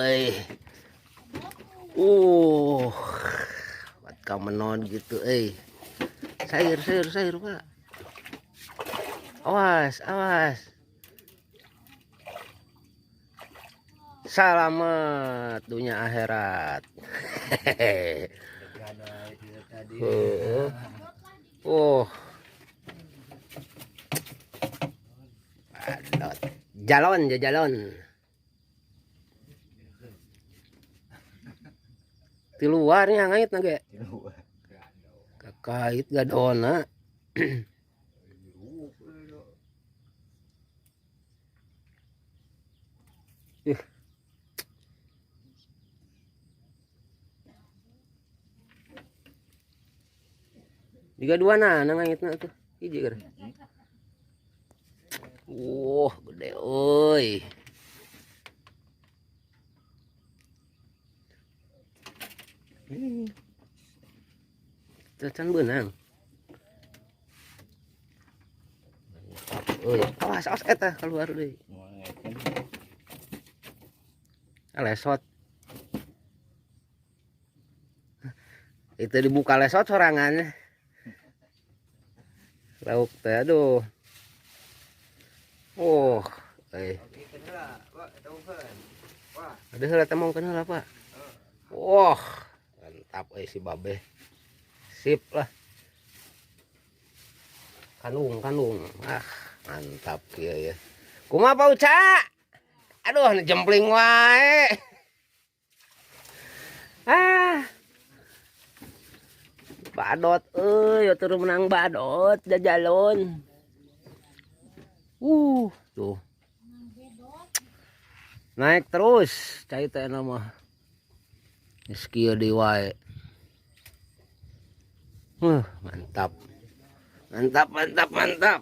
Euy. Buat kamenon gitu euy. Sayur sayur sayur, Pak. Awas, awas. Selamat dunia akhirat. Heeh. Oh. Badot. Jalon, jajalon. Di luarnya ngait na ge. Kakait gadona. Ih. Tiga dua nah, ngaitna tuh. Hiji keur. Wah, gede euy. Can beunang. Mantap euy. Awas, awas eta keluar deui. Lesot. Itu dibuka lesot sorangan. Lauk teh aduh. Oh, eh. Ada heula teh mongkeun heula, Pak. Wah, mantap euy si Babe. Sip lah. Kandung, kandung. Ah, mantap kieu ya. Kumaha Pak Uca? Aduh, jempling wae. Ah. Badot euy, atuh menang badot jajalon. Tuh. Naik terus cai teh mah. Geus kieu deui wae. Mantap. Mantap, mantap, mantap.